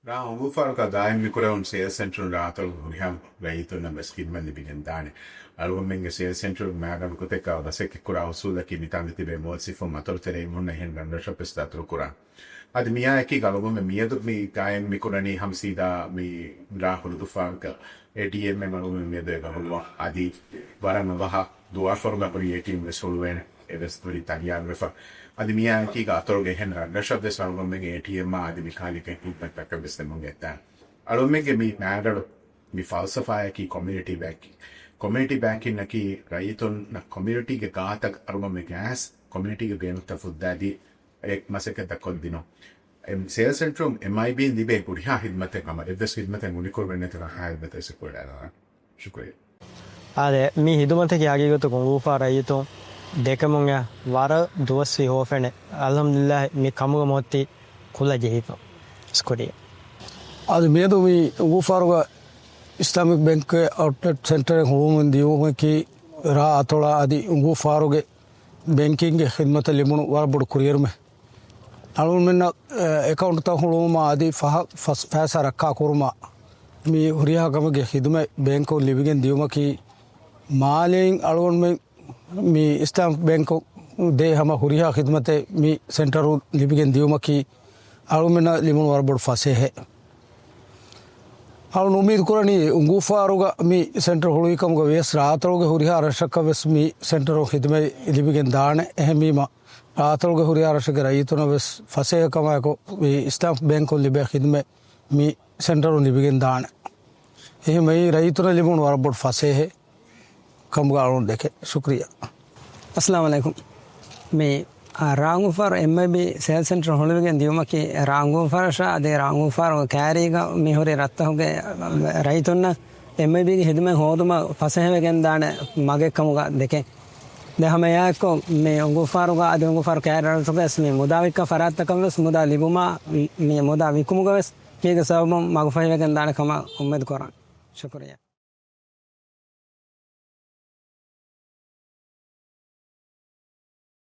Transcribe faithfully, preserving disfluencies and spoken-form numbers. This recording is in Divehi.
ރ. އުނގޫފާރުގަ ދާއިމް މިކުރެވުނު ސޭލްސް ސެންޓަރުން ރ. އަތޮޅުގެ ހުރިހާ ރައްޔިތުންނަށް ވެސް ޚިދުމަތް ލިބިގެން ދާނެ. އަޅުގަނޑުމެންގެ ސޭލްސް ސެންޓަރުގެ މައިގަނޑު ގޮތެއްގަ މަސައްކަތްކުރާ އުސޫލަކީ މިތަނގަ ތިބޭ މުވައްޒަފުން އަތޮޅު ތެރެއިން ހުންނަ އެހެން ރަށްރަށަށް ވެސް ދަތުރުކުރާނެ. އަދި މިއާއެކީގަ އަޅުގަނޑުމެން މިއަދު މި ގާއިމް މިކުރަނީ ހަމަ ސީދާ މި ރ. ހުޅުދުފާރުގެ އޭޓީއެމް އަޅުގަނޑުމެން މިއަދު އެބަހުޅުވާ. އަދި ވަރަށް އަވަހަށް ދުވާފަރުގަ ހުރި އޭޓީއެމް ވެސް ހުޅުވޭނެ. އެވެސް ހުރި ތައްޔާރުވެފަ. އަދި މިއާއެކީގަ އަތޮޅުގެ އެހެން ރަށްރަށަށް ވެސް އަޅުގަނޑުމެންގެ އޭޓީއެމްއާ އަދި މި ކާލިކަން ޚިދުމަތްތަކަށް ވެސް ދެމުން އެއްދާނެ. އަޅުގަނޑުމެންގެ މި މައިގަނޑު މި ފަލްސަފާއަކީ ކޮމިއުނިޓީ ބޭންކިން. ކޮމިއުނިޓީ ބޭންކިންއަކީ ރައްޔިތުންނަށް ކޮމިއުނިޓީގެ ގާތަށް އަޅުގަނޑުމެން ގެނެސް ކޮމިއުނިޓީގެ ބޭނުންތައް ފުއްދާދީ އެ މަސައްކަތްތައް ކޮށްދިނުން. އެ ސޭލްސް ސެންޓަރުން އެމްއައިބީން ލިބޭ ހުރިހާ ޚިދުމަތެއް ހަމަ އެއްވެސް ޚިދުމަތެއް އުނިކުރުމެއް ނެތި ރަށް ޚިދުމަތް އެސެކުވެޑާނަ. ޝުކުރިއްޔާ. އާދެ، މި ޚިދުމަތަކީ ހަގީގަތުގަ އުނގޫފާރު ރައްޔިތުން ދެކެމުން ވަރަށް ދުވަސްވީ ހޯފެނެ. އަލްޙަމްދުލިއްލާހް، މި ކަމުގަ މިއޮތީ ކުލަ ޖެހިފަ. ޝުކުރިއްޔާ. އަދި މިއަދު މި އުނގޫފާރުގަ އިސްލާމިކް ބޭންކްގެ އައުޓްލެޓް ސެންޓަރެއް ހުޅުވަމުން ދިޔުމަކީ ރ. އަތޮޅާ އަދި އުނގޫފާރުގެ ބޭންކިންގެ ޚިދުމަތަށް ލިބުނު ވަރަށް ބޮޑު ކުރިއެރުމެއް. އަޅުގަނޑުމެންނަށް، އެ، އެކައުންޓްތައް ހުޅުވުމާ އަދި ފަހަ-، ފަސް-، ފައިސާ ރައްކާކުރުމާ މި ހުރިހާ ކަމެއްގެ ޚިދުމަތް ބޭންކުން ލިބިގެން ދިޔުމަކީ، މާލެއިން އަޅުގަނޑުމެން މި އިސްލާމިކް ބޭންކުން ދޭ ހަމަ ހުރިހާ ޚިދުމަތެއް މި ސެންޓަރުން ލިބިގެން ދިޔުމަކީ، އަޅުގަނޑުމެންނަށް ލިބުނު ވަރަށް ބޮޑު ފަސޭހައެއް. އަޅުގަނޑު އުއްމީދު ކުރަނީ، އުނގޫފާރުގަ މި ސެންޓަރު ހުޅުވިކަމުގަ ވިޔަސް ރ. އަތޮޅުގެ ހުރިހާ ރަށަކަށް ވެސް މި ސެންޓަރުން ޚިދުމަތް ލިބިގެން ދާނެ. އެހެންވީމަ، ރ. އަތޮޅުގެ ހުރިހާ ރަށެއްގެ ރައްޔިތުންނަށް ވެސް ފަސޭހަކަމާއެކު، މި އިސްލާމިކް ބޭންކުން ލިބޭ ޚިދުމަތް މި ސެންޓަރުން ލިބިގެން ދާނެ. އެހެންވެ، ރައްޔިތުންނަށް ލިބުނު ވަރަށް ބޮޑު ފަސޭހައެއް ކަމުގަ އަޅުގަނޑު ދެކެ. ޝުކުރިއްޔާ. އައްސަލާމު ޢަލައިކުމް. މި، އާ، ރ. އުނގޫފާރު އެމްއައިބީ ސޭލްސް ސެންޓަރު ހުޅުވިގެން ދިޔުމަކީ، ރ. އުނގޫފާރަށާ އަދި ރ. އުނގޫފާރު ކައިރީގަ މި ހުރި ރަށްތަކުގެ ރައްޔިތުންނަށް އެމްއައިބީގެ ޚިދުމަތް ހޯދުމަށް ފަސޭހަވެގެންދާނެ މަގެއް ކަމުގަ ދެކެ. ދެން ހަމަ އެއާއެއްކޮށް، މި އުނގޫފާރުގަ އަދި އުނގޫފާރު ކައިރި ރަށްތަކުގަވެސް މި މުދާ ވިއްކާ ފަރާތްތަކަށްވެސް މުދާ ލިބުމާ، މި މުދާ ވިއްކުމުގަވެސް މީގެ ސަބަބުން މަގުފަހިވެގެންދާނެ ކަމަށް އުއްމީދު ކުރަން. ޝުކުރިއްޔާ.